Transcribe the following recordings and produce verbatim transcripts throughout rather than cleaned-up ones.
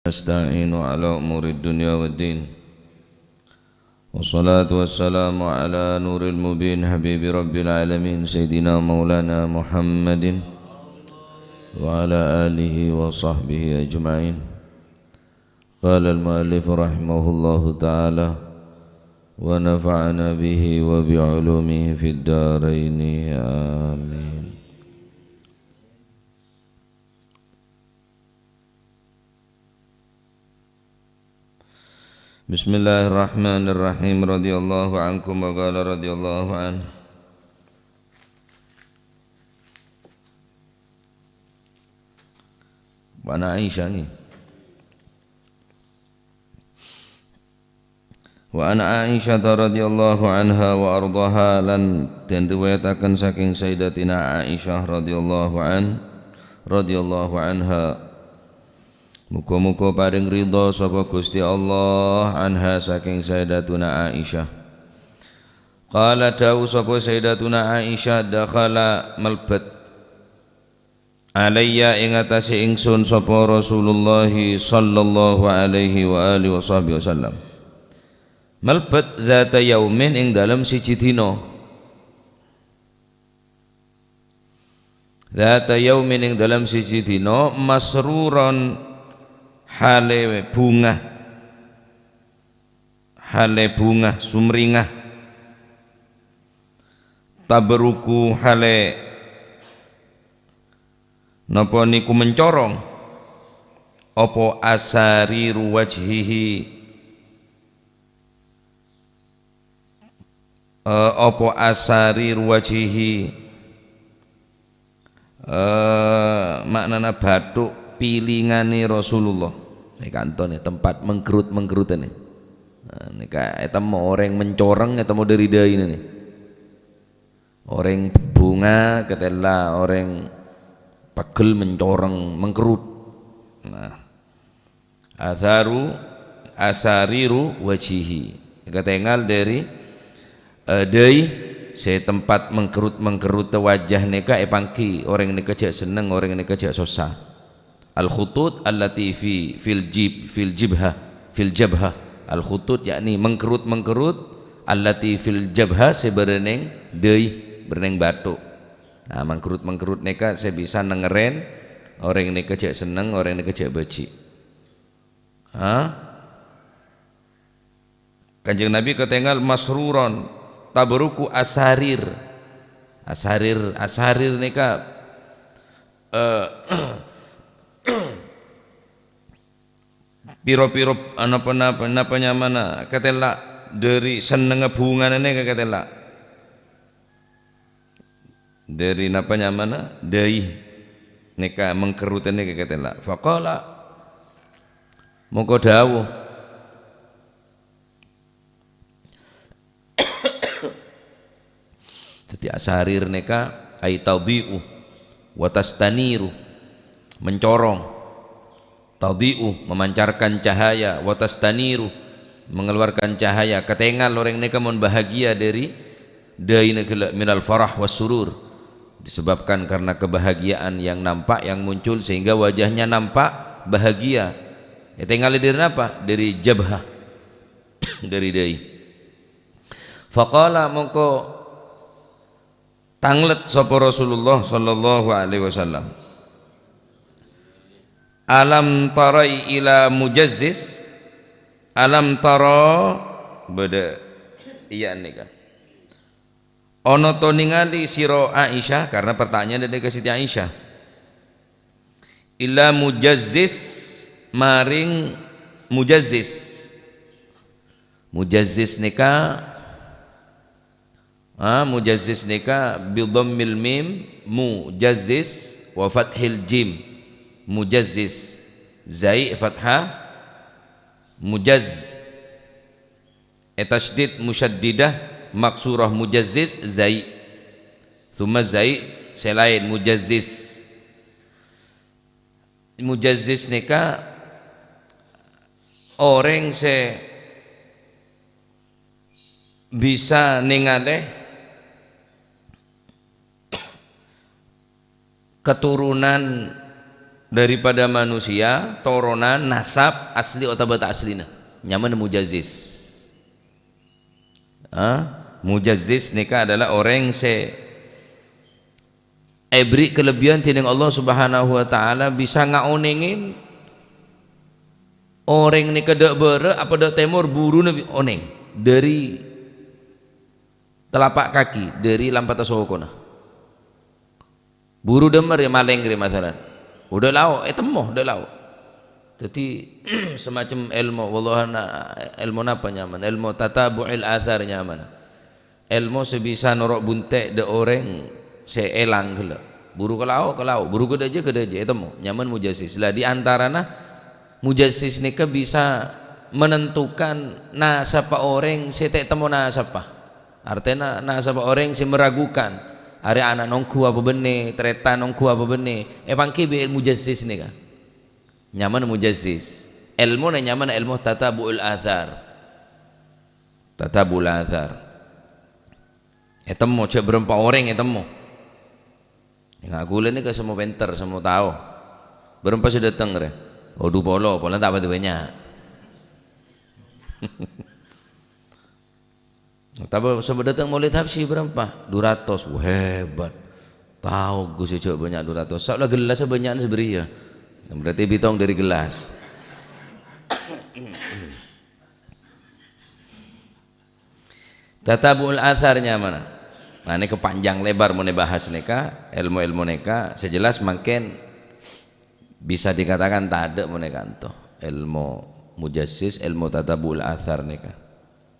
نستعين على أمور الدنيا والدين. والصلاة والسلام على نور المبين حبيب رب العالمين سيدنا مولانا محمد وعلى آله وصحبه أجمعين. قال المؤلف رحمه الله تعالى: ونفعنا به وبعلومه في الدارين. آمين. Bismillahirrahmanirrahim. Radhiyallahu ankum wa qala radhiyallahu anhu. Wa an Aisyah nggih. Wa an Aisyah radhiyallahu anha wa ardhaha, lan den riwayataken saking Sayyidatina Aisyah radhiyallahu an-, radhiyallahu anha. Muga-muga paring ridha sapa Gusti Allah anha saking Sayyidatuna Aisyah. Qala, dawuh sapa Sayyidatuna Aisyah, dakhala, melbet, alayya, ing atase ingsun sapa Rasulullah sallallahu alaihi wa alihi wasahbihi wasallam. Melbet dzata yaumin ing dalem siji dina. Dzata yaumin ing dalem siji dina, masruron, hale bungah. Hale bungah, sumringah. Tabruku, hale napa niku mencorong. Apa asariru wajhihi, eh, apa asariru wajhihi, eh, maknana bathuk pilingane Rasulullah. Neka antone tempat mengkerut-mengkerutane. Nah, neka etemmo oreng mencoreng, etemmo dari daine ne. Oreng bungah ketela, oreng pegel mencoreng, mengkerut. Nah, atharu asariru wajhihi. Katengal dari, eh, dai se tempat mengkerut-mengkerut wajah neka epanggi, oreng neka ja' senneng, oreng neka ja' sossa. Al-khutut allati fi, fil jib-, fil jibha, fil jabha. Al-khutut yakni mengkerut-mengkerut allati fil jabha se bereneng dai, bereneng bathuk. Nah, mengkerut-mengkerut neka se bisa nengeren oreng neka ja' senneng, oreng neka ja' baji'. Ha? Kanjeng Nabi katengal masruron, tabruku asarir. Asarir, asarir neka, eh, piro-piro, napa, napa, napa nyamana katela dari sennengnga bungana neka katela. Dari napa nyamana? Dai. Neka mengkerutane neka katela. Faqala, mongko dawuh. Jadi asarir neka ay tadhi'u wa tastaniru, mencorong. Tadhi'u, memancarkan cahaya, wa tastaniru, mengeluarkan cahaya. Katengal oreng neka mon bahagia dari daine gella' minal farah was surur. Disebabkan karena kebahagiaan yang nampak, yang muncul, sehingga wajahnya nampak bahagia. Etengali dari napa? Dari jabhah, dari dai. Faqala, mongko tanglet sapa Rasulullah sallallahu alaihi wasallam. Alam tarai ila mujazzis? Alam tara, bada iya nika. Ono to ningali sira Aisyah, karena pertanyaan dari Siti Aisyah. Ila mujazzis, maring mujazzis. Mujazzis nika, ah, mujazzis nika bi dhammil mim, mujazzis, wa fathil jim. Mujazzis. Zai fathah, mujazz. E tasydid musyaddidah, maksurah, mujazzis, zai. Tsumma zai, se laen, mujazzis. Mujazzis nika oreng se bisa nengale keturunan daripada manusia, toronan, nasab, asli otabâ ta' aslina. Nyamana mujazzis. Ah, mujazzis nèka adalah orèng sè èberri' kalebbiyan dening Allah Subhanahu wa Ta'ala, bisa ngaonèngè orèng nèka dâ' bârâ' apa dâ' tèmor, buruna bi-, onèng. Dâri telapak kaki, dâri lampata sokona. Buru dâmmer ya malèng rè, masalan. Dâ' lao', ètemmo dâ' lao'. Dhâddhi, semacam èlmo, wallahi na-, èlmo napa nyamana? Èlmo tatabu'il athar nyamana. Èlmo sè bisa noro' buntè' dâ' orèng sè èlang ghellâ'. Buru ka lao', ka lao', buru ka dâjâ, ka dâjâ, ètemmo. Nyamana mujazzis. Lah, di antarana mujazzis nèka bisa menentukan nasabhâ orèng sè ta' ètemmo nasabhâ. Artèna, nasabhâ orèng sè meragukan, arè ana' nongghu apa bânnè, tarètan nongghu apa bânnè, èpangghi bi' mujazzis nèka. Nyamana mujazzis. Èlmona nyamana èlmo tatabu'ul athar. Tatabu'ul athar. Ètemmo, jhâ' bârâmpa orèng ètemmo. Enga' ghulâ nèka semmo pènter, semmo tao. Bârâmpa sè dâteng rè? Oh, du polo, polana ta' patè bânnya'. Tapè sè dâteng Maulid Habsyi bârâmpa? Du ratos. Wah, hebat. Tao Gus jhâ' bânnya' du ratos. Sa' la gellassa bânnya'na sè bâriyâ. Berarti bitong dâri gellas. Tatabu'ul athar nyamana. Nah, nèka panjang lebar mon èbahas nèka, èlmo-èlmo nèka, sè jelas mangkèn bisa dikatakan tadâ' mon è kanto. Èlmo mujazzis, èlmo tatabu'ul athar nèka.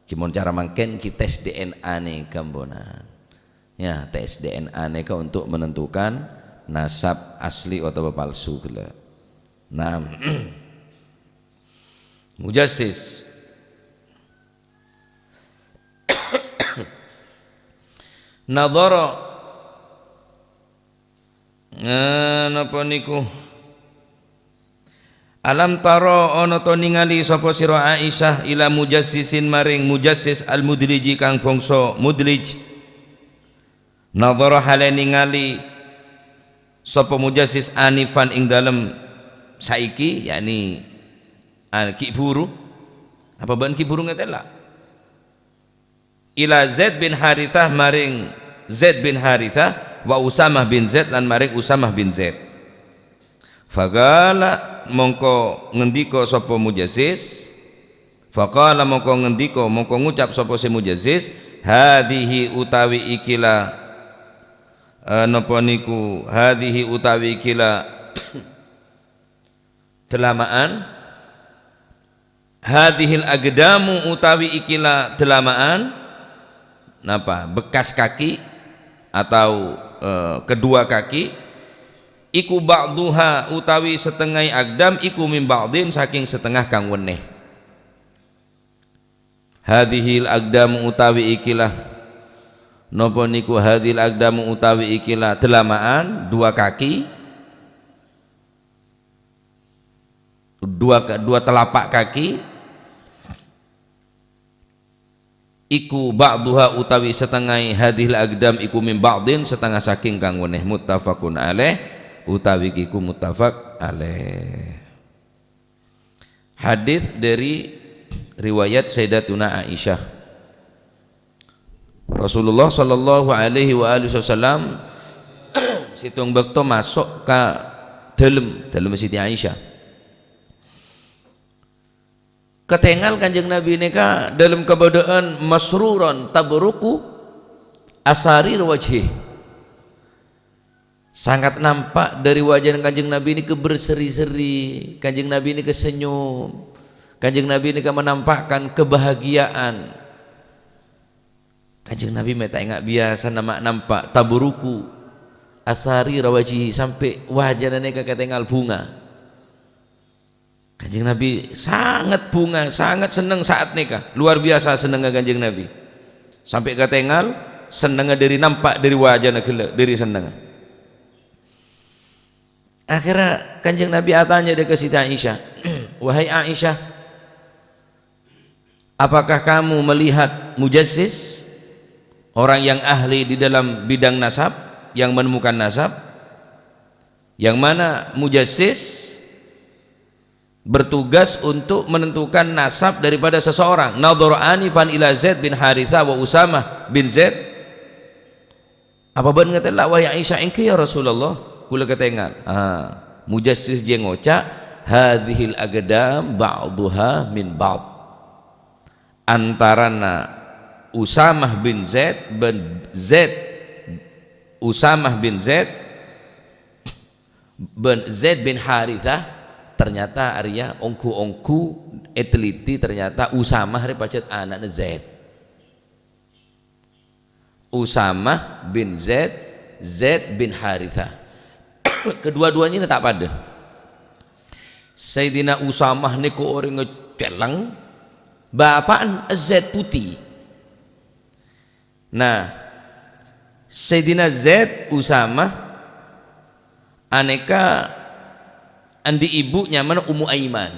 Ghi mon cara mangkèn ghi tes D N A nèka, amponan. Ya, tes D N A nèka untuk menentukan nasab asli otabâ palsu ghellâ'. Nah, mujazzis. Nadhara, eh, napa niku? Alam tara, ana ta' nèngalè sapa sira Aisyah, ila mujazzisin maring mujazzis al-mudliji kang bangsa mudlij? Nadhara hale nèngalè sapa mujazzis anifan ing dalem saiki, yakni, ah, ghi' buru. Apa bâ'na ghi' buru ngatela'? Ila Zaid bin Harithah, maring Zaid bin Harithah, wa Usamah bin Zaid, lan maring Usamah bin Zaid. Faqala, mongko ngendika sapa mujazzis, faqala, mongko ngendika, mongko ngucap sapa sè mujazzis, "Hadhihi utawi ikilah, eh, napa niku, hadhihi utawi ikilah delama'an, hadhihil aqdamu utawi ikilah delama'an," napa, bekas kaki atau, eh, kedua kaki, "iku ba'duha utawi setengah aqdam iku min ba'din saking setengah kang wennè." Hadhihil aqdamu utawi ikilah, napa niku hadhil aqdamu utawi ikilah delama'an, dua kaki, dua ka-, dua telapak kaki, iku ba'duha utawi setengah hadhil aqdam iku min ba'din, setengah saking kang wennè, muttafaqun alaih, utawi iku muttafaq alaih. Hadis dari riwayat Sayyidatuna Aisyah. Rasulullah sallallahu alaihi wa alihi wasallam sèttong bâkto maso' ka dâlem, dâlemma Siti Aisyah. Katèngal Kanjeng Nabi nèka dâlem kabâdâ'ân masruran tabruqu asariru wajhih. Sangat nampak dâri wajana Kanjeng Nabi nèka berseri-seri, Kanjeng Nabi nèka senyum, Kanjeng Nabi nèka menampakkan kebahagiaan. Kanjeng Nabi mè' ta' enga' biyasana ma' nampa' tabruqu asariru wajhih, sampè' wajana nèka katèngal bhunga. Kanjeng Nabi sangat bhunga, sangat senneng saat nèka. Luar biasa sennengnga Kanjeng Nabi. Sampè' katèngal sennengnga dâri nampa' dâri wajana ghellâ', dâri sennengnga. Akhirnya Kanjeng Nabi atanya dâ' ka Siti Aisyah, "Wahai Aisyah, apakah kamu melihat mujazzis, orang yang ahli di dalam bidang nasab, yang menemukan nasab?" Yang mana mujassis bertugas untuk menentukan nasab daripada seseorang. Nadhara anifan ila Zaid bin Harithah wa Usamah bin Zaid. Apa bâ'na ngatèla', wahai Aisyah? Èngghi, ya Rasulullah, kaulâ katèngal. Ah, mujassis jiyâ ngoca', "Hadzihil aqdam ba'dhuha min ba'd." Antarana Usamah bin Zaid bân Zaid, Usamah bin Zaid bân Zaid bin Harithah, ternyata arèya ongghu-ongghu èteliti, ternyata Usamah rè pajhât ana'na Zaid. Usamah bin Zaid, Zaid bin Harithah. Kedua-duanya ini ta' padâ. Sayyidina Usamah nèko orèngnga celleng, bapa'na Zaid putè. Nah, Sayyidina Zaid Usamah anèka andi' ibu nyamana Ummu Aiman.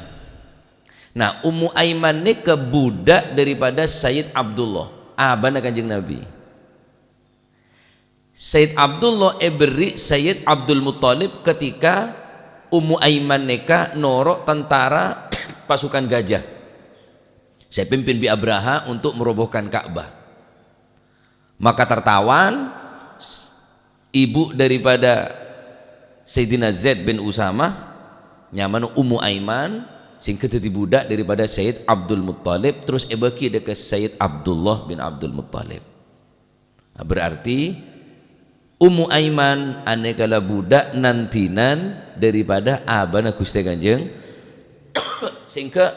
Nah, Ummu Aiman nèka budak daripada Sayyid Abdullah, abana Kanjeng Nabi. Sayyid Abdullah èberri' Sayyid Abdul Muttalib ketika Ummu Aiman nèka noro' tentara pasukan gajah sè èpimpin bi' Abraha untuk merobohkan Ka'bah. Maka tertawan, ibu daripada Sayyidina Zaid bin Usamah, nyamana Ummu Aiman, sehingga daddi budak daripada Sayyid Abdul Muttalib, terus èbâgi dâ' ka Sayyid Abdullah bin Abdul Muttalib. Berarti Ummu Aiman anèka la budak nan-dinan daripada abana Ghustè Kanjeng, sehingga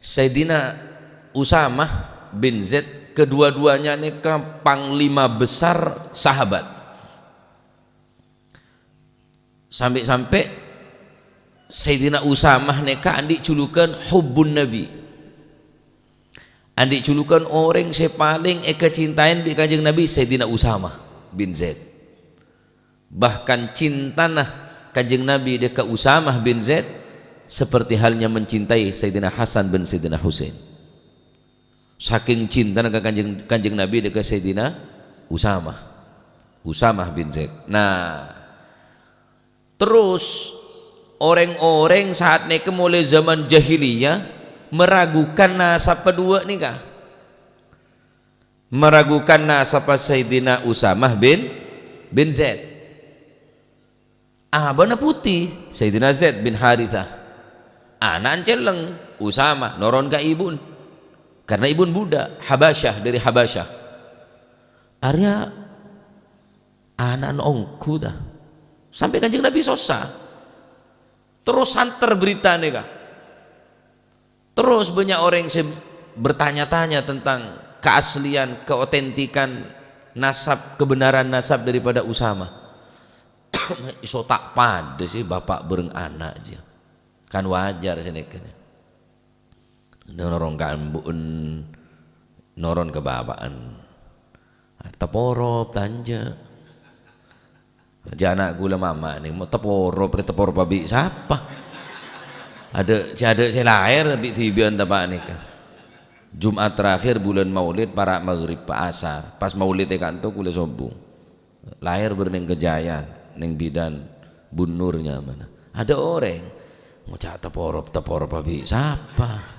Sayyidina Usamah bin Zaid, kedua-duanya nèka panglima besar sahabat. Sampè'-sampè' Sayyidina Usamah nèka andi' julukan Hubbun Nabi. Andi' julukan orèng sè palèng èkacintaè bi' Kanjeng Nabi, Sayyidina Usamah bin Zaid. Bahkan cintana Kanjeng Nabi dâ' ka Usamah bin Zaid seperti halnya mencintai Sayyidina Hasan bin Sayyidina Husain. Sakèng cintana ka Kanjeng, Kanjeng Nabi dâ' ka Sayyidina Usamah. Usamah bin Zaid. Nah, terros orèng-orèng saat nèka molaè zaman jahiliyah meragukan nasabhâ duwâ' nèka. Meragukan nasabhâ Sayyidina Usamah bin, bin Zaid. Abana putè, Sayyidina Zaid bin Harithah. Ana'na celleng, Usamah, noron ka ibu'na. Karena ibu'na budak, Habasyah, dâri Habasyah. Arèya ana'na ongghu, ta? Sampè' Kanjeng Nabi sossa. Terros santer berita nèka. Terros bânnya' orèng sè bertanya-tanya tentang keaslian, keotentikan nasab, kebenaran nasab daripada Usamah. Iso ta' padâ sè bapa' bhâreng ana' jiyâ. Kan wajar sanèka. Noron ka embu'en, noron ka bapa'en. Taporop, tanja. Jhâ' ana' ghulâ mama nèng, mo' taporop rè, taporop bi' sapa? Adâ', sè adâ' sè laèr bi' dhibi'ân teppa' nèka. Jumat terakhir bulân Maulid, para' maghrib, pa asar. Pas Maulid è kanto ghulâ sobung. Laèr bâreng nèng Kejayan, nèng bidan Bu Nur nyamana. Adâ' orèng ngoca' taporop, taporop bi' sapa?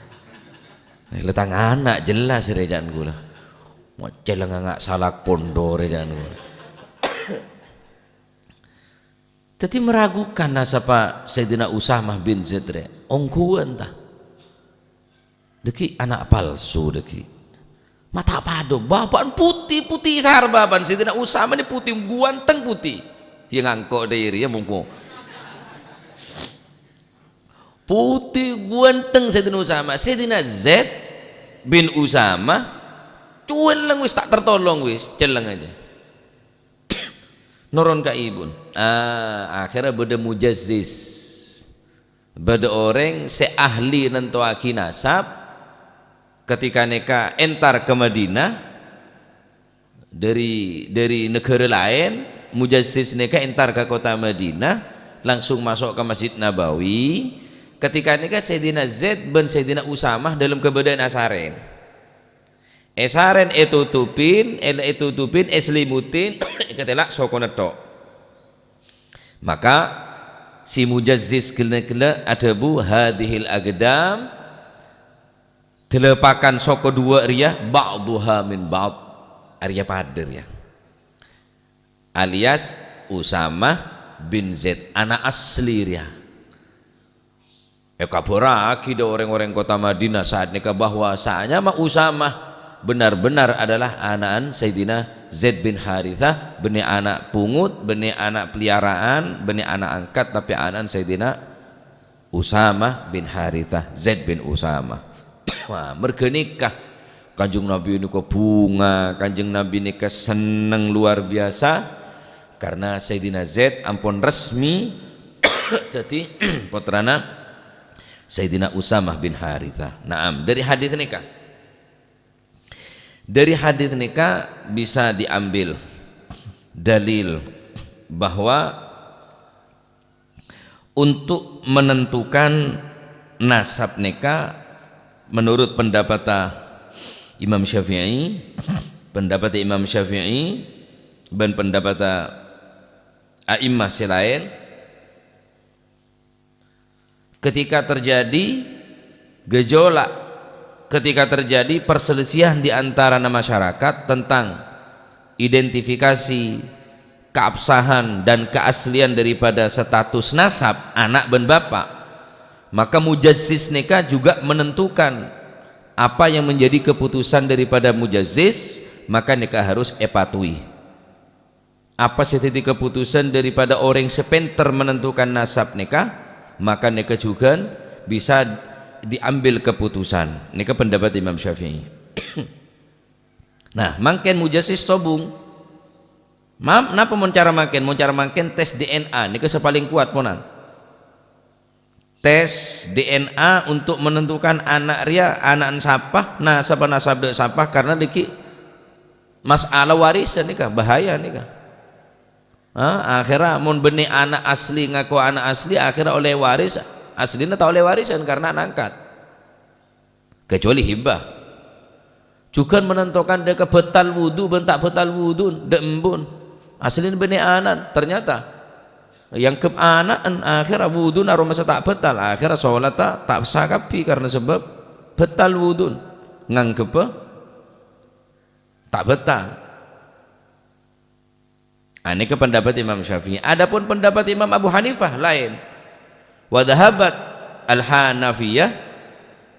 Eh, la tang ana' jelas rè jhâ'ân ghulâ. Mo' celleng nga' salak pondho rè jhâ'ân ghulâ. Daddi meragukan nasabhâ Sayyidina Usamah bin Zaid rè, ongghuwân ta? Dâgghi' ana' palsu dâgghi'. Ma' ta' padâ, bapa'na putè, putè sar bapa'na, Sayyidina Usamah nè putè, guwanteng putè. Yâ ngangko' dâri rèya mongko. Putè guwanteng Sayyidina Usamah. Sayyidina Zaid bin Usamah, cuwelleng wis ta' tertolong wis, celleng aja. Noron ka ibu'na. Ah, akhirnya bâdâ mujassis. Bâdâ orèng sè ahli nantowaghi nasab, ketika nèka entar ka Madinah, dâri, dâri naghârâ laèn, mujassis nèka entar ka kottha Madinah, langsung maso' ka Masjid Nabawi. Ketika nèka Sayyidina Zaid bân Sayyidina Usamah dâlem kabâdâ'ân asarèn. Èsarèn ètotopin, èl-, ètotopin, èselimutin, èkatèla' sokona tho'. Maka si Mujazzis ghellâ'-ghellâ' adhâbu, "Hadzihil aqdam, dâlâpakan soko duwâ' rèya, ba'dhuha min ba'd." Arèya padâ rèya. Alias Usamah bin Zaid, ana' asli rèya. Èkabhârrâghi dâ' rèng-orèng kottha Madinah sa'at nèka bahwasanya ma' Usamah benar-benar adalah ana'an Sayyidina Zaid bin Harithah, bânnè ana' pungut, bânnè ana' peliharaan, bânnè ana' angkat, tapè ana'an Sayyidina Usamah bin Harithah, Zaid bin Usamah. Wah, marghâ nèka Kanjeng Nabi nèka bhunga, Kanjeng Nabi nèka senneng luar biasa karena Sayyidina Zaid ampon resmi dhâddhi pottrana Sayyidina Usamah bin Harithah. Naam, dari hadis nèka. Dari hadis nèka bisa diambil dalil bahwa untuk menentukan nasab nèka menurut pendapat Imam Syafi'i, pendapat Imam Syafi'i, dan pendapat a'immah sè laèn, ketika terjadi gejolak, ketika terjadi perselisihan di antarana masyarakat tentang identifikasi keabsahan dan keaslian daripada status nasab ana' bân bapa', maka mujazzis nèka juga menentukan apa yang menjadi keputusan daripada mujazzis, maka nèka harus èpatuhi. Apa sè dhâddhi kaputusan daripada orèng sè pènter menentukan nasab nèka, maka nèka jhughân bisa diambil keputusan. Nèka pendapat Imam Syafi'i. Nah, mangkèn mujazzis sobung. Ma-, napa mon cara mangkèn? Mon cara mangkèn tes D N A, nèka sè palèng kowat ponan. Tes D N A untuk menentukan ana' rèya ana'na sapa, nasabhâ nasab dâ' sapa, karena dhâggi' masalah warisan nèka, bahaya nèka. Ha, akhirnya mon bânnè ana' asli, ngako ana' asli, akhirnya ollè waris, aslina ta' ollè warisan karena ana' angkat. Kecuali hibah. Jhughân menentukan dhâ' ka bhâtal wudu bân ta' bhâtal wudu, dhâ' embu'na. Aslina bânnè ana'na, ternyata èangghep ana'na, akhirnya wuduna aromasa ta' bhâtal, akhirnya sholatta ta' sah kabbhi karena sebab bhâtal wuduna. Nganggheppa ta' bhâtal. Ah, nèka pendapat Imam Syafi'i. Adapun pendapat Imam Abu Hanifah laèn. Wa dhahabat al-Hanafiyah,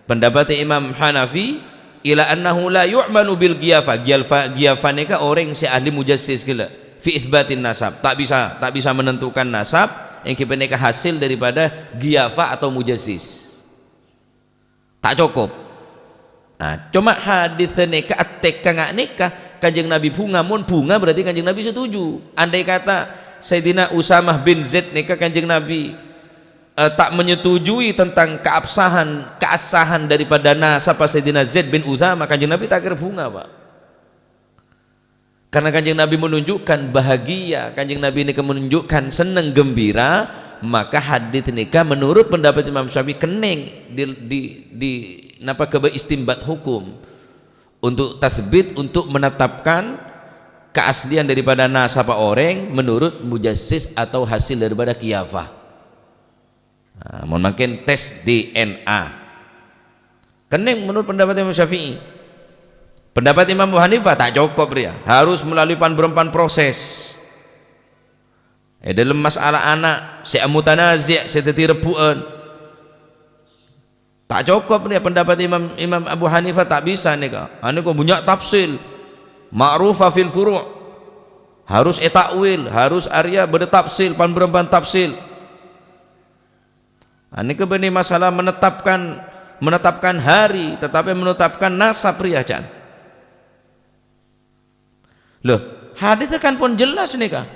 pendapat Imam Hanafi, ila annahu la yu'malu bil qiyafa. Qiyafa, qiyafa nèka orèng sè ahli mujazzis ghellâ'. Fi itsbatin nasab. Ta' bisa, ta' bisa menentukan nasab, ènggi panèka hasil daripada qiyafa atau mujazzis. Ta' cokop. Nah, coma hadis nèka attèka nga' nèka, Kanjeng Nabi bhunga, mon bhunga berarti Kanjeng Nabi setuju. Andai kata Sayyidina Usamah bin Zaid nèka Kanjeng Nabi, eh, ta' menyetujui tentang keabsahan, keabsahan daripada nasabhâ Sayyidina Zaid bin Usamah, Kanjeng Nabi ta' kèra bhunga, Pak. Karena Kanjeng Nabi menunjukkan bahagia, Kanjeng Nabi nèka menunjukkan senneng gembira, maka hadis nèka menurut pendapat Imam Syafi'i kennèng di, di, di, napa, ghâbây istinbat hukum untuk tatsbit, untuk menetapkan keaslian daripada nasabhâ orèng menurut mujazzis atau hasil daripada qiyafah. Nah, mon mangkèn tes D N A. Kennèng menurut pendapat Imam Syafi'i. Pendapat Imam Abu Hanifah ta' cokop rèya, harus melalui pan-bârâmpan proses. È dâlem masalah ana' sè amutanazi', sè dhâddhi rebbhu'ân. Ta' cokop rèya pendapat Imam, Imam Abu Hanifah, ta' bisa nèka. Anu kok bânnya' tafsil. Ma'rufa fil furu'. Harus ètakwil, harus arèya bâdâ tafsil, pan-bârâmpan tafsil. Ah, nèka bânnè masalah menetapkan, menetapkan hari, tetapi menetapkan nasab rèya, jhân. Loh, hadisnya kan pon jelas nèka.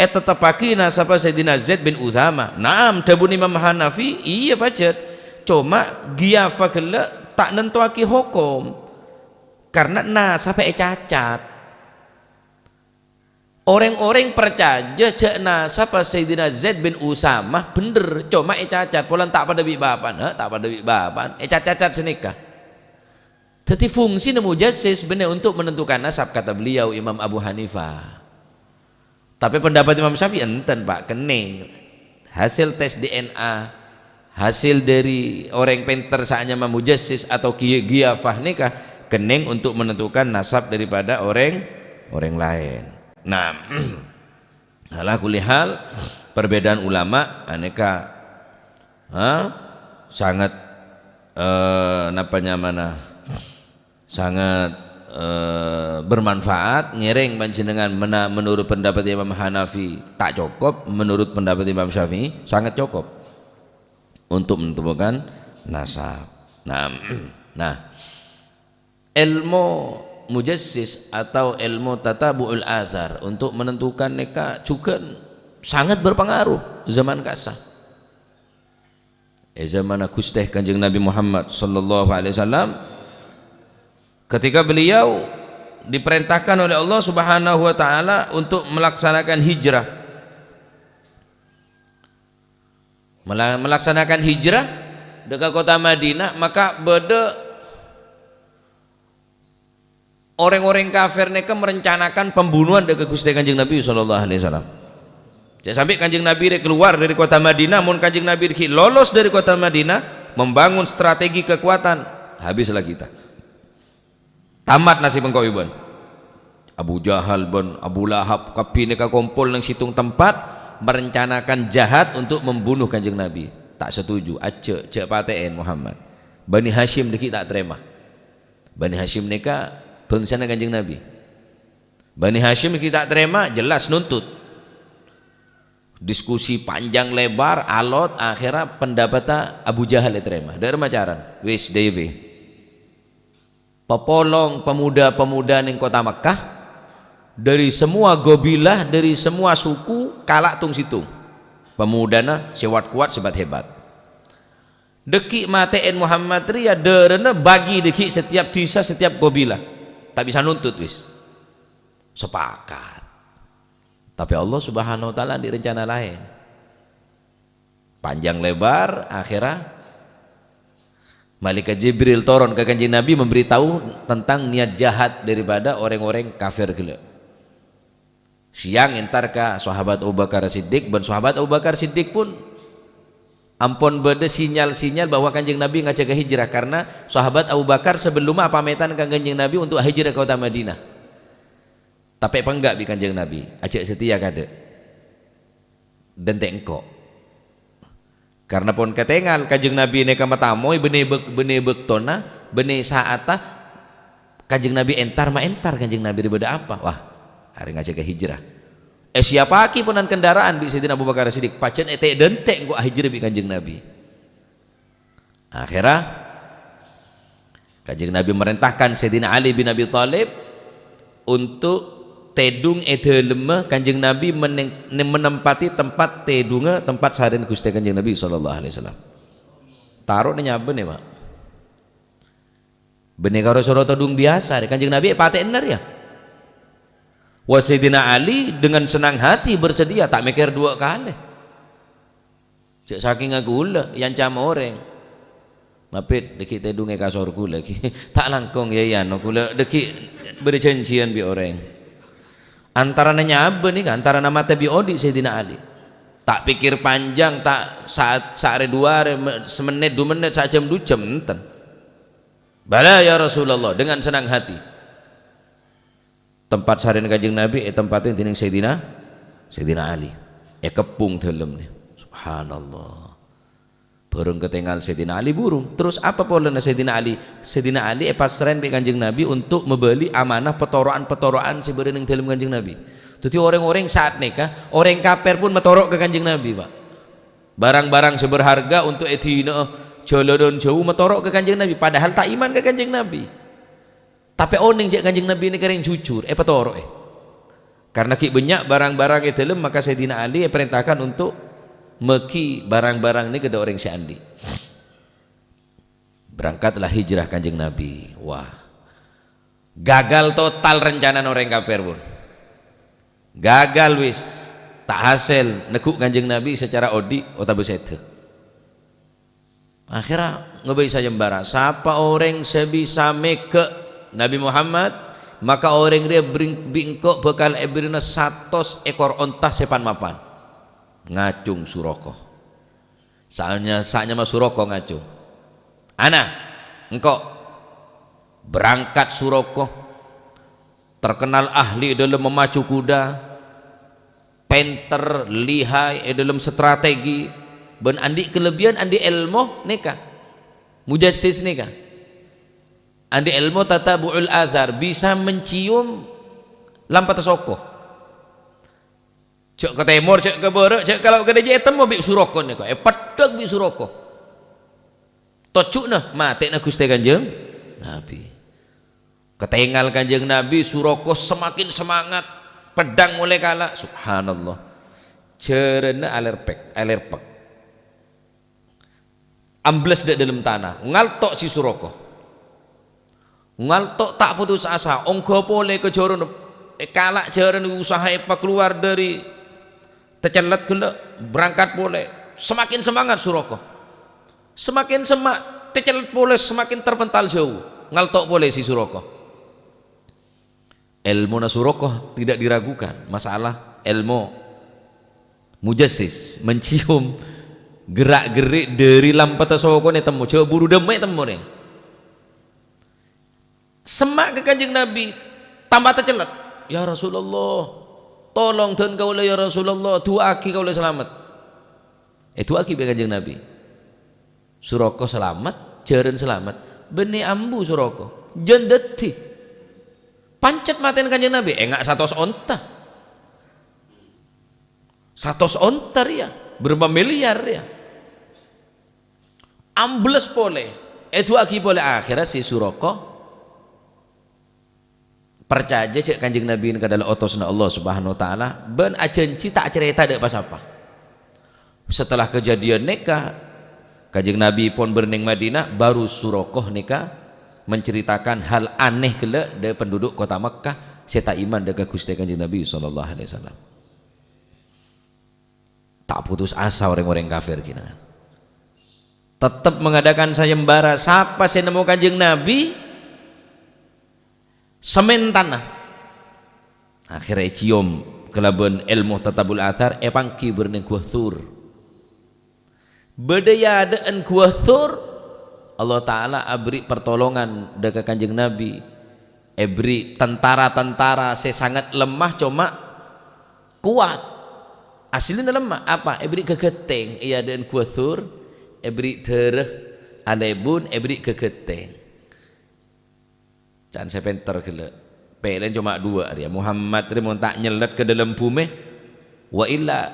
Èteteppaghi nasabhâ Sayyidina Zaid bin Utsama. Naam, dhâbuna Imam Hanafi, iyâ pajhât. Coma, qiyafah ghellâ' ta' nantowaghi hokom. Karena nasabhâ ècacat. Orèng-orèng parcajâ jhâ' nasabhâ Sayyidina Zaid bin Usamah bhendher, coma ècacat polana ta' padâ bi' bapa'na, ha, ta' padâ bi' bapa'na, ècacat-cacat sanèka. Dhâddhi fungsina mujassis bânnè untuk menentukan nasab, kata beliau Imam Abu Hanifah. Tapè pendapat Imam Syafi'i enten, Pak, kennèng. Hasil tes D N A, hasil dhâri orèng pènter sè anyama mujassis atau ghi-, ghiyafah nèka kennèng untuk menentukan nasab daripada orèng, orèng laèn. Nah, ala kulli hal, perbedaan ulama anèka, ha, sangat, eh, napa nyamana, sangat, eh, bermanfaat. Ngèrèng panjhennengan mena-, menurut pendapat Imam Hanafi ta' cokop, menurut pendapat Imam Syafi'i sangat cokop untuk menentukan nasab. Nah, nah, ilmu mujassis atau ilmu tatabu'ul athar untuk menentukan nèka jhughân sangat berpengaruh zaman kassa. È zamanna Ghustè Kanjeng Nabi Muhammad sallallahu alaihi wasallam, ketika beliau diperintahkan oleh Allah Subhanahu wa taala untuk melaksanakan hijrah. Mela-, melaksanakan hijrah dâ' ka kota Madinah, maka bâdâ orèng-orèng kafir nèka merencanakan pembunuhan dâ' ka Ghustè Kanjeng Nabi sallallahu alaihi wasallam. Jhâ' sampè' Kanjeng Nabi rè kalowar dâri kota Madinah, mon Kanjeng Nabi ghi' lolos dâri kota Madinah, membangun strategi kekuatan, habislah kita. Tamat nasib engko' bân. Abu Jahal bân Abu Lahab kabbhi nèka kompol neng sèttong tempat, merencanakan jahat untuk membunuh Kanjeng Nabi. Ta' setuju, ajjhâ', jhâ' patè'è Muhammad. Bani Hasyim ghi' ta' tarèma. Bani Hasyim nèka bângsana Kanjeng Nabi. Bani Hasyim ghi' ta' tarèma, jelas nuntut. Diskusi panjang lebar, alot, akhèrra pendapatta Abu Jahal ètarèma. Dâ' remma carana. Wis, dâiyâ bhâi. Papolong pemuda-pemuda neng kota Mekkah, dâri semua qabilah, dâri semua suku, kala' tong-sèttong. Pemudana sè wat-kowat, sè bat-hebat. Dâgghi' matè'è Muhammad rèya dârâna bagi dâgghi' setiap dhisa, setiap qabilah. Ta' bisa nuntut, wis. Sepakat. Tapè Allah Subhanahu wa Ta'ala andi' rencana laèn. Panjang lebar, akhèrra Malaikat Jibril toron ka Kanjeng Nabi memberitahu tentang niat jahat daripada orèng-orèng kafir ghellâ'. Sèyang entar ka Sahabat Abu Bakar Siddiq, bân Sahabat Abu Bakar Siddiq pun ampon bâdâ sinyal-sinyal bahwa Kanjeng Nabi ngajhâk hijrah, karna Sahabat Abu Bakar sabellunna apamètan ka Kanjeng Nabi untuk hijrah ka kota Madinah. Tapè pèngghâ' bi' Kanjeng Nabi, ajhâk satèya kadâ'. Dântè' engko'. Karna pon katèngal Kanjeng Nabi nèka matamoy bânnè bâk-, bânnè bâktona, bânnè saatta Kanjeng Nabi entar, ma' entar Kanjeng Nabi rè bâdâ apa? Wah, arè ngajhâk hijrah. Èsiyappaghi ponan kendaraan bi' Sayyidina Abu Bakar Siddiq, pajhât ètè'-dântè' engko' ahijrah bi' Kanjeng Nabi. Akhèrra, Kanjeng Nabi merintahkan Sayyidina Ali bin Abi Thalib untuk tèdung è dâlemma Kanjeng Nabi meneng-, menempati tempat tèdungnga, tempat sarèna Ghustè Kanjeng Nabi sallallahu alaihi wasallam. Taro'na nyabâ nè, Pak. Bânnè karo soro tèdung biyasa, Kanjeng Nabi èpatè'è, ya. Wa Sayyidina Ali dengan senang hati bersedia, ta' mèkkèr duwâ' kalè. Jhâ' sakènga ghulâ èancam orèng. Mapit, dâgghi' tèdung è kasor ghulâ ghi. Ta' langkong, ya, iyâ, no, ghulâ dâgghi' bâdâ jhânjhiyân bi' orèng. Antarana nyabâ nèka, antarana matè bi' odi' Sayyidina Ali. Ta' pèkkèr panjang, ta' saat, saarè duwâ arè, me-, samennèt, du mennèt, sajhâm, du jhâm, enten. "Bala, ya Rasulullah," dengan senang hati. Tempat sarèna Kanjeng Nabi ètempatè dènèng Sayyidina, Sayyidina Ali. Èkeppong dâlemma. Subhanallah. Bhârâng katèngal Sayyidina Ali burung. Terus apa polana Sayyidina Ali? Sayyidina Ali èpassra'è bi' Kanjeng Nabi untuk mabâli amanah patoro'an-patoro'an sè bâdâ nèng dâlem Kanjeng Nabi. Dhâddhi, orèng-orèng saat nèka, orèng kafir pun matoro' ka Kanjeng Nabi, Pak. Barang-barang sè berharga untuk èdina'è jhâlânan jhâu matoro' ka Kanjeng Nabi, padahal ta' iman ka Kanjeng Nabi. Tapè onèng jhâ' Kanjeng Nabi nèka rèng jujur, èpatoro'è. Karna ghi' bânnya' barang-barang è dâlem, maka Sayyidina Ali èparèntahkan untuk mèghi barang-barang nèka dâ' orèng sè andi'. Berangkatlah hijrah Kanjeng Nabi. Wah. Gagal total rencanana orèng kafir pon. Gagal wis. Ta' hasèl neggu' Kanjeng Nabi secara odi' otabâ sèdhâ. Akhèrra ngabâi sayembara, sapa orèng sè bisa mèghâ' Nabi Muhammad, Maka orèng rèya bring-, bi' engko' bhâkal èbèrri'ana satos èkor onta sè pan-mapan." Ngacong Suraqah. Sanya-, sanyama Suraqah ngacong. "Ana, engko'." Berangkat Suraqah, terkenal ahli è dâlem memacu kuda, pènter, lihai è dâlem strategi, bân andi' kalebbiyan, andi' èlmo nèka. Mujassis nèka. Andi' èlmo tatabu'ul athar, bisa mencium lampetta soko. Jhâ' ka tèmor, jhâ' ka bârâ', jhâ' ka lao' ka dâjâ ètemmo bi' Suraqah nèka, èpeddhâk bi' Suraqah. Tojjhuna matè'na Ghustè Kanjeng Nabi. Katèngal Kanjeng Nabi, Suraqah semakin semangat, peddhâng molaè kala'. Subhanallah. Jhârânna alèrpèk, alèrpèk. Ambles dâ' dâlem tana, ngalto' si Suraqah. Ngalto' ta' potos asa, ongghâ polè ka jhârânna, èkala' jhârânna, usaha èpakalowar dâri tacellèt ghellâ', berangkat polè. Semakin semangat Suraqah. Semakin sema-, tacellèt polè, semakin terpental jauh. Ngalto' polè si Suraqah. Èlmona Suraqah tidak diragukan. Masalah èlmo mujassis, mencium gerak-gerik dâri lampetta sokona ètemmo, jhâ' buru dâmma'è ètemmo rè. Semma' ka Kanjeng Nabi, tamba tacellèt. "Ya Rasulullah, tolong dhân kaulâ, ya Rasulullah, du'aaghi kaulâ salamet." Èdu'aaghi bi' Kanjeng Nabi. Suraqah salamet, jhârân salamet, bânnè ambu Suraqah, jân dâddhi. Pancèt matèna Kanjeng Nabi, enga' satos onta. Satos onta rèya, bârâmpa miliar rèya. Ambles polè, èdu'aaghi polè, akhèrra si Suraqah parcajâ jhâ' Kanjeng Nabi nèka adalah otosanna Allah Subhanahu wa Ta'ala, bân ajhânjhi ta' acarèta dâ' pa-sapa. Setelah kejadian nèka, Kanjeng Nabi pon bâdâ neng Madinah, baru Suraqah nèka menceritakan hal aneh ghellâ' dâ' penduduk kota Mekkah sè ta' iman dâ' ka Ghustè Kanjeng Nabi sallallahu alaihi wasallam. Ta' potos asa rèng-orèng kafir, ghi, nèka. Tettep mengadakan sayembara, sapa sè nemmo Kanjeng Nabi, semèn tana. Akhèrra èciom kalabân èlmo tatabul athar, èpangghi bârâ' neng Gua Tsur. Bâdâ è adâ'ân Gua Tsur, Allah Ta'ala aberri' pertolongan dâ' ka Kanjeng Nabi, èberri' tentara-tentara sè sanget lemah, coma kowat. Asllina lemah, apa? Èberri' ghâghâtèng è adâ'ân Gua Tsur, èberri' dârâ alèbun, èberri' ghâghâtèng. Can sè pènter ghellâ'. Pèlèn coma duwâ' rèya. Muhammad rè mon ta' nyellèt ka dâlem bhumè, wa illa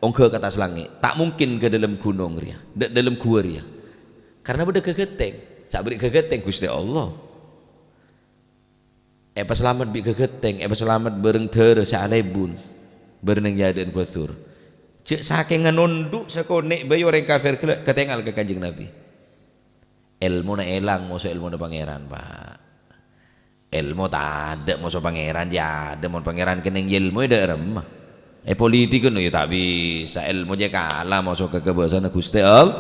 ongghâ ka attas langngè'. Ta' mungkin ka dâlem ghunong rèya, dâ-, dâlem ghuwâ rèya. Karna bâdâ ghâghâtèng. Sè aberri' ghâghâtèng Ghustè Allah. Èpasalamet bi' ghâghâtèng, èpasalamet bârâng dârâ sè alèbun, bârâng è adâ'ân Gua Tsur. Jhâ' sakènga nondhu' sakonè' bhâi orèng kafir ghellâ' katèngal ka Kanjeng Nabi. Èlmona èlang, moso èlmona Pangèran, Pa'. Èlmo tadâ', moso Pangèran jâ adâ', mon Pangèran kennèng èlmo è dâ' remma. È politik ngono ya ta' bisa, èlmo jâ kala moso ka kabâsana Ghustè All-,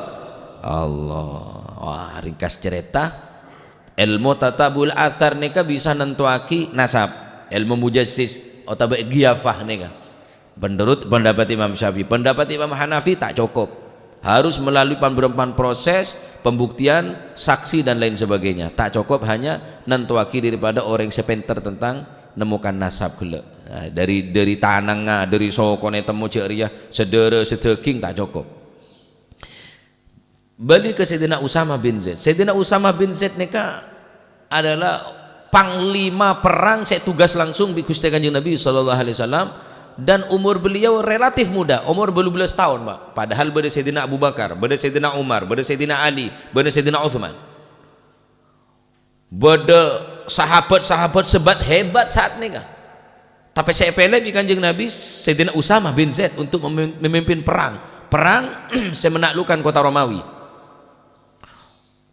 Allah. Wah, ringkas carèta, èlmo tatabul athar nèka bisa nantowaghi nasab, èlmo mujassis otabâ ghiyafah nèka. Menurut pendapat Imam Syafi'i, pendapat Imam Hanafi ta' cokop. Harus melalui pan-, bârâmpan proses, pembuktian, saksi, dan lain sebagainya. Ta' cokop hanya nantowaghi daripada orèng sè pènter tentang nemokan nasab ghellâ'. Nah, dâri, dâri tanangnga, dâri sokona ètemmo jâ' rèya, sadârâ, sadâging, ta' cokop. Bâli ka Sayyidina Usamah bin Zaid. Sayyidina Usamah bin Zaid nèka adalah panglima perang sè tugas langsung bi' Ghustè Kanjeng Nabi sallallahu alaihi wasallam, dan umur beliau relatif muda, umur bâllu bellâs taon, Pa'. Padahal bâdâ Sayyidina Abu Bakar, bâdâ Sayyidina Umar, bâdâ Sayyidina Ali, bâdâ Sayyidina Utsman. Bâdâ sahabat-sahabat sebat-hebat saat nèka. Tapè sè èpèlè bi' Kanjeng Nabi, Sayyidina Usamah bin Zaid untuk memi-, memimpin perang. Perang sè menaklukkan kota Romawi.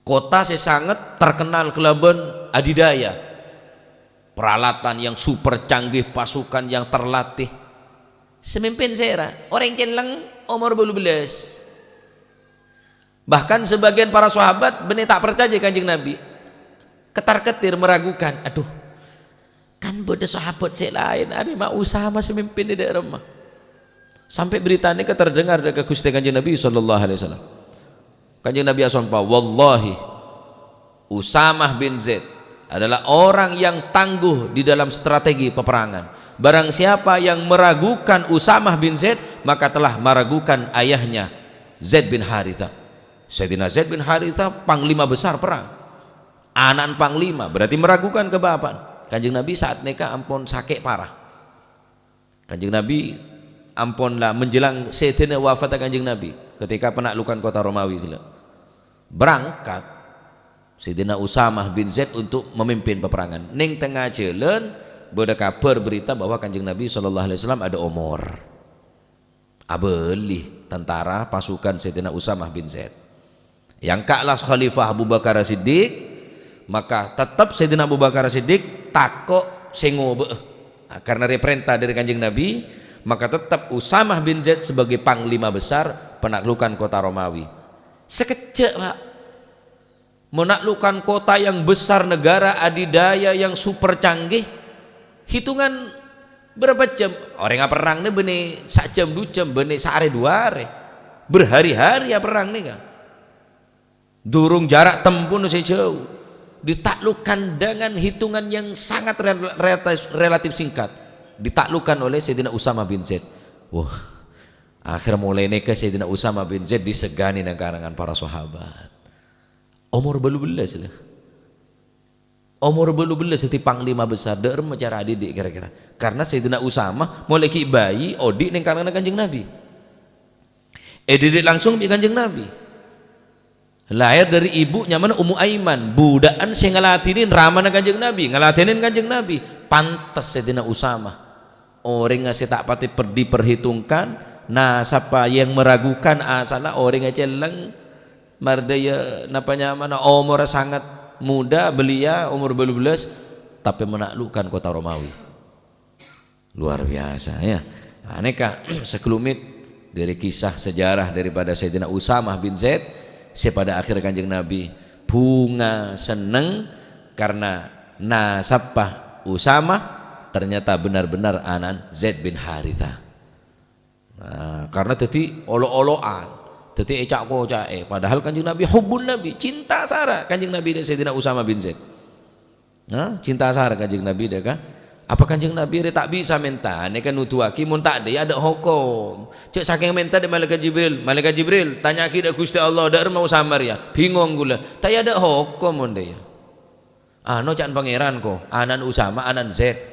Kota sè sanget terkenal kalabân adidaya. Peralatan yang super canggih, pasukan yang terlatih. Sè mimpin sèra? Orèng celleng, omor bâllu bellâs. Bahkan sebagian para sahabat bânnè ta' parcajâ Kanjeng Nabi. Ketar-ketir, meragukan. "Aduh, Kan bâdâ sahabat sè laèn, arè ma' Usamah sè mimpin è dâ' remma. Sampè' berita nèka terdengar dâ' ka Ghustè Kanjeng Nabi sallallahu alaihi wasallam. Kanjeng Nabi asompa, "Wallahi, Usamah bin Zaid adalah orang yang tangguh di dalam strategi peperangan. Barang siapa yang meragukan Usamah bin Zaid, maka telah meragukan ayahnya, Zaid bin Haritha." Sayyidina Zaid bin Haritha panglima besar perang. Ana'na panglima, berarti meragukan ka bapa'na. Kanjeng Nabi saat nèka ampon sakè' parah. Kanjeng Nabi ampon la menjelang sedhâna wafatta Kanjeng Nabi, ketika penaklukan kota Romawi ghellâ'. Berangkat Sayyidina Usamah bin Zaid untuk memimpin peperangan. Neng tengnga jhâlân bâdâ kabhâr berita bahwa Kanjeng Nabi sallallahu alaihi wasallam adâ' omor. Abâli tentara pasukan Sayyidina Usamah bin Zaid. Èangka' la Khalifah Abu Bakar Siddiq, maka tettep Sayyidina Abu Bakar Siddiq tako' sè ngobâ'â. Nah, karena rè-, parènta dâri Kanjeng Nabi, maka tettep Usamah bin Zaid sebagai panglima besar penaklukan kota Romawi. Sakejjhâ', Pak. Menaklukan kota yang besar, negara adidaya yang super canggih, hitungan berapa jam? Orèng aperrang nè bânnè sajjhâm, du jhâm, bânnè saarè du arè. Berhari-hari aperrang nèka. Durung jarak tempuh sè jhâu. Ditaklukkan dengan hitungan yang sangat rel-, relatif, relatif singkat. Ditaklukkan oleh Sayyidina Usama bin Zaid. Wah, akhir mulai nèka Sayyidina Usama bin Zaid disegani neng kalangan para sahabat. Omor bâllu bellâs, lho. Omor bâllu bellâs dhâddhi panglima besar, dâ' remma cara adidik kira-kira. Karena Sayyidina Usama molaè ghi' bhâi odi' neng kalangan Kanjeng Nabi. Èdidik langsung bi' Kanjeng Nabi. Lahir dari ibu nyamana Ummu Aiman, budhâ'ân sè ngaladhinin ramana Kanjeng Nabi, ngaladhinin Kanjeng Nabi. Pantes Sayyidina Usama. Orèng sè ta' patè per-, diperhitungkan, nah, sapa yang meragukan asalla orèng celleng, mardhâjâ napa nyamana, omorra sangat muda, belia, omor bâllu bellâs, tapè menaklukkan kota Romawi. Luar biasa, ya. Nah, nèka sekelumit dari kisah sejarah daripada Sayyidina Usamah bin Zaid, sè pada akhir Kanjeng Nabi bhunga senneng karena nasabba Usamah ternyata benar-benar ana'na Zaid bin Haritha. Nah, karena dhâddhi olo'-olo'an, dhâddhi èca'-koca'è. Padahal Kanjeng Nabi hubbun Nabi, cinta sara Kanjeng Nabi dâ' Sayyidina Usama bin Zaid. Nah, cinta sara Kanjeng Nabi dâ' ka. Apa Kanjeng Nabi rè ta' bisa mènta? Nèka nuduwaghi mon ta' dâ' iyâ adâ' hokom. Jhâ' sakèng mènta dâ' Malaikat Jibril, "Malaikat Jibril, tanya'aghi dâ' Ghustè Allah, dâ' remma Usama rèya? Bhingong kaulâ." Ta' iyâ adâ' hokom mon dâ' iyâ. Ano can Pangèran ko, ana'na Usama, ana'na Zaid.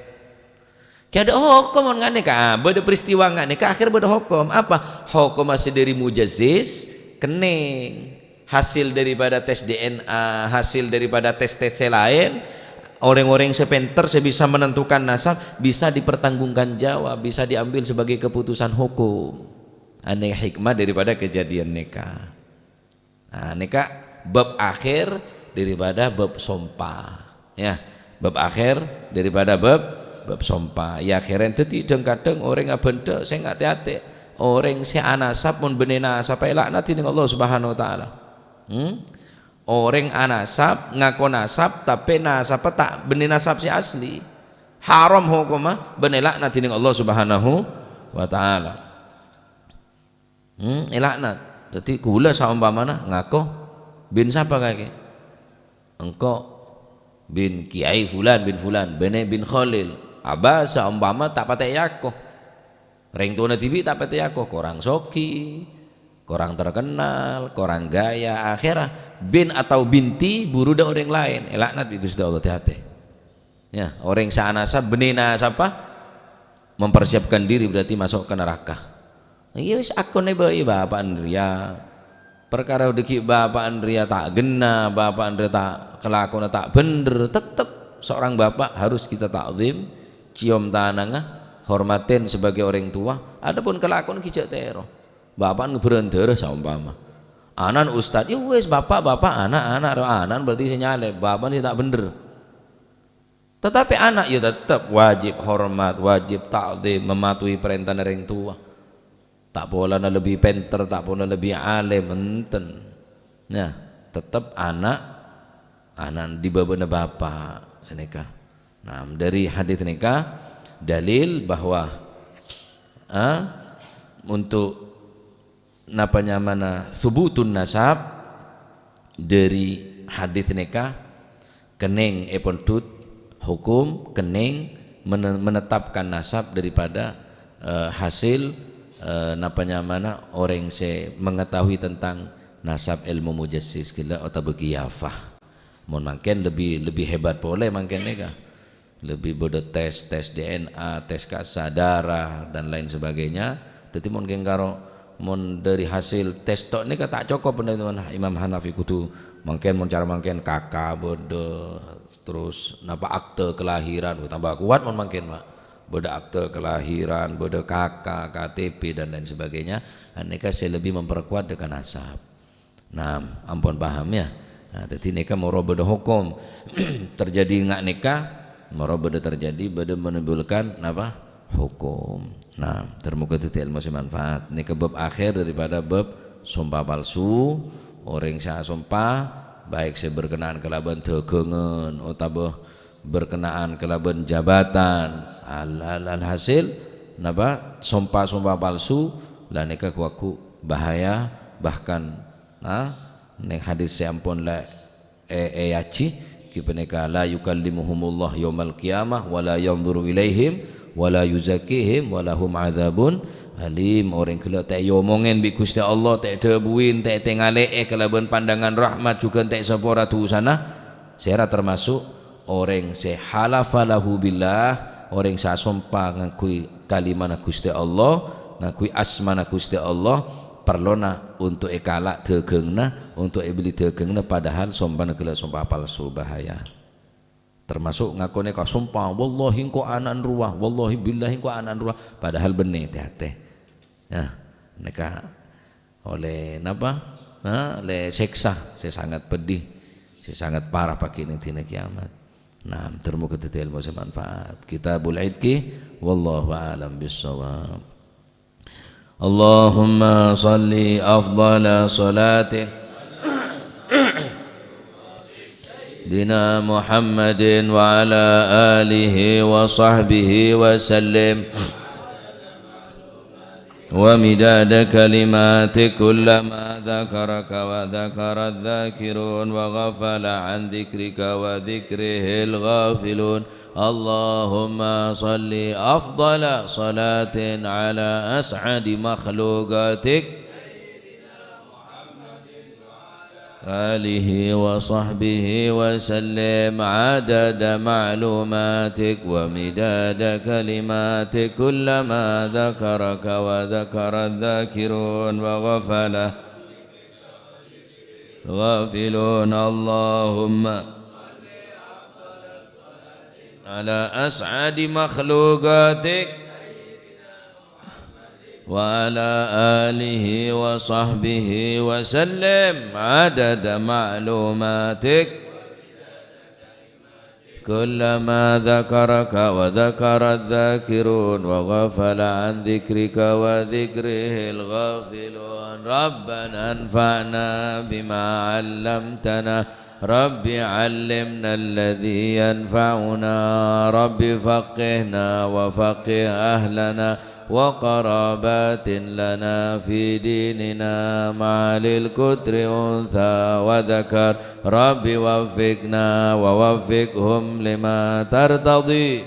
Kè adâ' hokom mon nganèka, bâdâ peristiwa nganèka, akhèr bâdâ hokom. Apa? Hokom sè dâri mujazziz, kennèng. Hasil daripada tes D N A, hasil daripada tes-tes sè laèn, orèng-orèng sè pènter, sè bisa menentukan nasab, bisa dipertanggungjawab, bisa diambil sebagai keputusan hukum. Anè hikmah daripada kejadian nèka. Nah, nèka bab akhir daripada bab sompa. Ya, bab akhir daripada bab, bab sompa. Ya, akhirnya dhâddhi dhâng-kadhâng orèng abhânta sè ngatè-atè. Orèng sè anasab mon bânnè nasab èlaknat dèning Allah Subhanahu wa Ta'ala. Hmm? Orèng anasab, ngako nasab, tapè nasabbhâ ta' bânnè nasab sè asli. Haram hokomma, bân èlaknat dèning Allah Subhanahu wa Ta'ala. Hmm, èlaknat. Dhâddhi, kaulâ saompamana ngako bin sapa kakè? Engko' bin Kiai Fulan bin Fulan, bânnè bin Kholil. Abâ' saompama ta' patè èako. Rèng towana dhibi' ta' patè èako, korang soghi, korang terkenal, korang gaya. Akhèrra bin atau binti buru dâ' orèng laèn. Èlaknat bi' Ghustè Allah, tè-atè. Ya, orèng sè anasab, bânnè nasabhâ, mempersiapkan diri berarti masuk ke neraka. Iyâ wis, akon è bâi bapa'na rèya. Parkara dhâggi' bapa'na rèya ta' ghenna, bapa'na rèya ta', kalakowanna ta' bhendher, tettep seorang bapak harus kita takzim, ciom tanangnga, hormatin sebagai orang tua. Adapun kalakowan ghi' jhâ' tèro. Bapa'na ngabhârân dârâ saompama. Ana'na ustad, ya wis, bapak, bapak, ana', ana', ana' berarti sè nyalèp, bapa'na sè ta' bhendher. Tetapi ana' ya tetep wajib hormat, wajib ta'zim, mematuhi parèntana rèng towa. Ta' polana lebbi pènter, ta' polana lebbi alim, enten. Nah, tetep ana', ana' è bâbâna bapa', sanèka. Nah, dari hadis nèka dalil bahwa, ah, untuk napa nyamana subutun nasab dari hadis nèka kennèng èpondhut hukum, kennèng mene-, menetapkan nasab daripada, eh, hasil, eh, napa nyamana orèng sè mengetahui tentang nasab ilmu mujassis ghellâ' otabâ qiyafah. Mon mangkèn lebbi, lebbi hebat polè mangkèn nèka. Lebbi bâdâ tes, tes D N A, tes kassa darah, dan lain sebagainya. Dhâddhi mon kèng karo, mon dhâri hasil tes tok nèka ta' cokop, Imam Hanafi kodhu mangkèn, mon cara mangkèn K K bâdâ, terros napa akte kelahiran, wah, tambah kuat mon mangkèn, Pak. Bâdâ akte kelahiran, bâdâ K K, K T P, dan lain sebagainya. Nah, nèka sè lebbi memperkuat dâ' ka nasab. Nah, ampon paham, ya. Nah, dhâddhi nèka moro bâdâ hukum. Terjadi nga' nèka, moro bâdâ terjadi, bâdâ menimbulkan napa? Hukum. Nah, ter-moga dhâddhi ilmu sè manfaat. Nèka bab akhir daripada bab sompa palsu. Orèng sè asompa, baik sè berkenaan kalabân dhâghângan otabâ berkenaan kalabân jabatan. Al-, al-, alhasil, napa? Sompa-sompa palsu, la nèka ghu-, ghu bahaya, bahkan Nah, neng hadis sè ampon la è-, èajhi, ghi panèka, "La yukallimuhumullah yaumal qiyamah, wa la yanzuru ilaihim, wa la yuzakkihim, wa lahum adzabun alim." Orèng ghellâ' ta' èomongè bi' Ghustè Allah, ta' èdhâbuwi, ta' ètangalè'è kalabân pandangan rahmat, jhughân ta' èsapora dhusana. Sèra termasuk orèng sè halafa lahu billah, orèng sè asompa ngangghuy kalimana Ghustè Allah, ngangghuy asmana Ghustè Allah, parlona untuk èkala' dhâghângnga, untuk èbelli dhâghângnga, padahal sompana ghellâ' sompa palsu, bahaya. Termasuk ngakonè ka sompa, "Wallahi engko' ana'na rowa, wallahi billahi engko' ana'na rowa," padahal bânnè, tè-atè. Nah, nèka Olè napa? Nah, olè sèksa sè sangat pedih, sè sangat parah paghi' neng dina kiamat. Nah, ter-moga dhâddhi ilmu sè manfaat. Kitabul Itqi, wallahu a'lam bissawab. Allahumma shalli afdhala shalatin dina Muhammadin wa ala alihi wa sahbihi wa sallim. ومداد كلماتك كلما ذكرك وذكر الذاكرون وغفل عن ذكرك وذكره الغافلون. اللهم صل أفضل صلاة على أسعد مخلوقاتك آله وصحبه وسلم عدد معلوماتك ومداد كلماتك كلما ذكرك وذكر الذاكرون وغفل غافلون. اللهم على أسعد مخلوقاتك وعلى آله وصحبه وسلم عدد معلوماتك كلما ذكرك وذكر الذاكرون وغفل عن ذكرك وذكره الغافلون. ربنا انفعنا بما علمتنا رب علمنا الذي ينفعنا، رب فقهنا وفقه أهلنا وقرابات لنا في ديننا مع أهل القطر أنثى وذكر، رب وفقنا ووفقهم لما ترتضي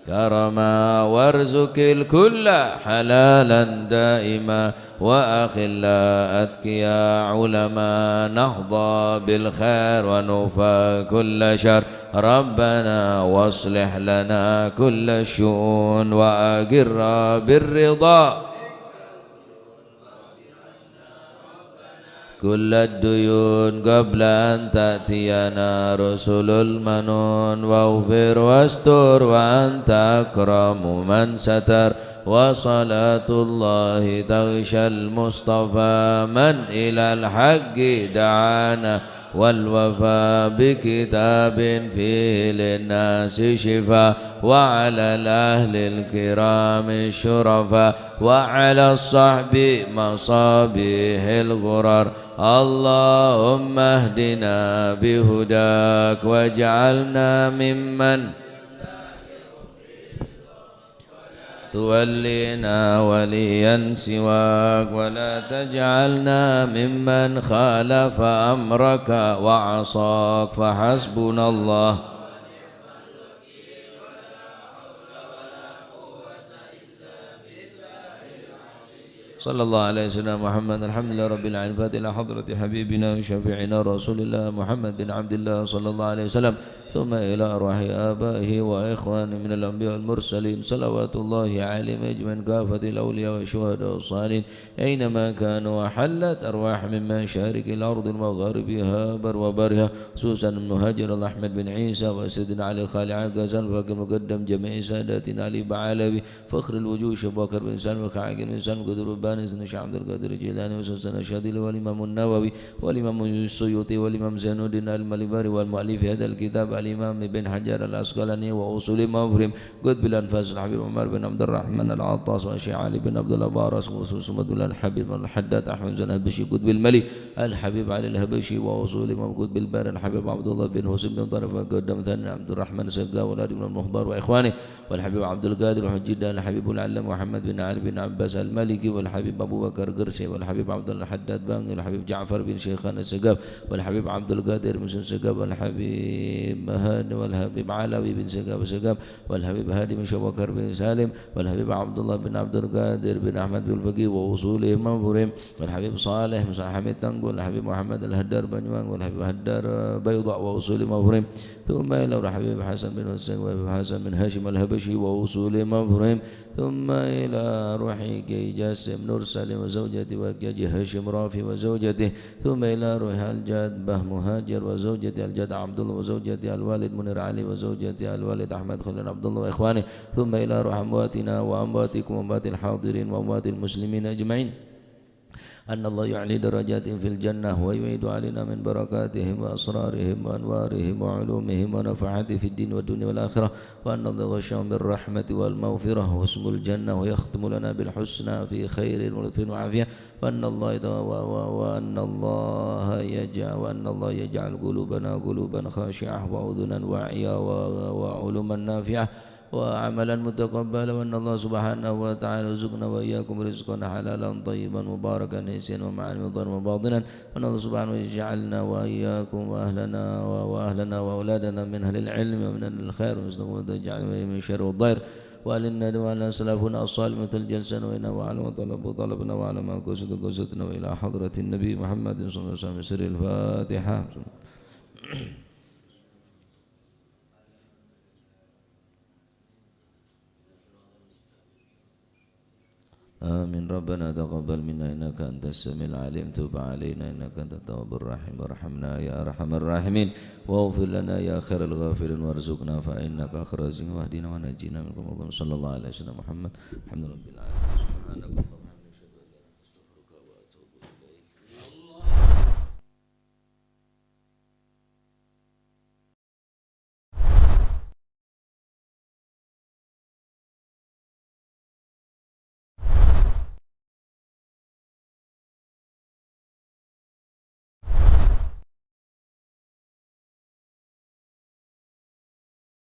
كرما وارزق الكل حلالا دائما وأخلاء أتقياء علماء نحظى بالخير ونكفى كل شر. ربنا واصلح لنا كل الشؤون وأقرا بالرضا كل الديون قبل أن تأتينا رسل المنون، واغفر واستر وأنت أكرم من ستر، وصلاة الله تغشى المصطفى من إلى الحق دعانا، والوفاء بكتاب فيه للناس شفاء، وعلى الأهل الكرام الشرفاء، وعلى الصحب مصابيح الغرر، اللهم اهدنا بهداك واجعلنا ممن تولينا وليا سواك ولا تجعلنا ممن خالف أمرك وعصاك فحسبنا الله. صلى الله على سيدنا محمد. الحمد لله رب العالمين. الفاتحة إلى حضرة حبيبنا وشفيعنا رسول الله محمد بن عبد الله صلى الله عليه وسلم، ثم إلى أرواح آبائه وإخوانه من الأنبياء والمرسلين، صلوات الله عليهم أجمعين، كافة الأولياء والشهداء والصالحين، أينما كانوا، وحلت أرواح من مشارق الأرض ومغاربها بر وبرها، خصوصا المهاجر الأحمد بن عيسى وسيدنا علي الخالع غزال، فقيه مقدم جميع ساداتنا علي بعلوي، فخر الوجود شيخ بكر بن سالم، الخاعق بن سالم، قطب الرباني سيدنا الشيخ عبد القادر الجيلاني، وسلسلة الشاذلي، والإمام النووي، والإمام السيوطي، والإمام زين الدين المالباري، والمؤلف هذا الكتاب الإمام ابن حجر العسقلاني، وأصول مفرم، قطب الأنفاس الحبيب عمر بن عبد الرحمن العطاس، والشيخ علي بن عبد الله باراس، وأصول سمد الحبيب الحداد أحمد زين الحبشي، قطب الملي الحبيب علي الحبشي، وأصول إمام قطب البحر الحبيب عبد الله بن حسين بن طرف، قدم ثاني عبد الرحمن سقا، والهادي بن المخضر وإخوانه، والحبيب عبد القادر وحجدة، الحبيب العلامة محمد بن علي بن عباس المالكي، والحبيب أبو بكر قرسي، والحبيب عبد الله الحداد بانغ، والحبيب جعفر بن شيخان السقاف، والحبيب عبد القادر بن سقاف، والحبيب هاني، والحبيب علوي بن سقاف السقاف، والحبيب هادي بن شبكر بن سالم، والحبيب عبد الله بن عبد القادر بن أحمد بالفقيه وأصولهم وفروعهم، والحبيب صالح بن حميد تنقل، والحبيب محمد الهدار بنيوان، والحبيب هدار بيضاء وأصولهم وفروعهم، ثم إلى الحبيب حسن بن حسين، والحبيب حسن بن هاشم الحبشي وأصولهم وفروعهم، ثم إلى روح كي جاسم نور سليم وزوجته، وكي هاشم رافي وزوجته، ثم إلى روح الجد به مهاجر وزوجته، الجد عبد الله وزوجته، الوالد منير علي وزوجته، الوالد أحمد خليل عبد الله وإخوانه، ثم إلى روح أمواتنا وأمواتكم وأموات الحاضرين وأموات المسلمين أجمعين. أن الله يعلي درجاتهم في الجنة ويعيد علينا من بركاتهم وأسرارهم وأنوارهم وعلومهم ونفحاتهم في الدين والدنيا والآخرة، وأن الله يغشاهم بالرحمة والمغفرة وحسن الجنة ويختم لنا بالحسنى في خير ولطف وعافية، وأن الله يت-، و-، و-، وأن الله يجع-، وأن الله يجعل قلوبنا قلوبا خاشعة وأذنا واعية و-، وعلما نافعة وعملا متقبلا، وأن الله سبحانه وتعالى يرزقنا وإياكم رزقا حلالا طيبا مباركا حسيا ومعاني ظاهرا وباطنا، وأن الله سبحانه يجعلنا وإياكم وأهلنا و-، وأهلنا وأولادنا من أهل العلم ومن أهل الخير، ويجعلنا من الشر والضير، وأهل الندم وأهل أسلافنا الصالحين الجلسة وإنا وعلى ما طلبوا طلبنا وعلى ما قصدوا قصدنا وإلى حضرة النبي محمد صلى الله عليه وسلم. سر الفاتحة. آمين. ربنا تقبل منا إنك أنت السميع العليم، تب علينا إنك أنت التواب الرحيم، وارحمنا يا أرحم الراحمين، واغفر لنا يا خير الغافرين، وارزقنا فإنك خير الرازقين، واهدنا ونجنا منكم. صلى الله على سيدنا محمد. الحمد لله رب العالمين. سبحانك اللهم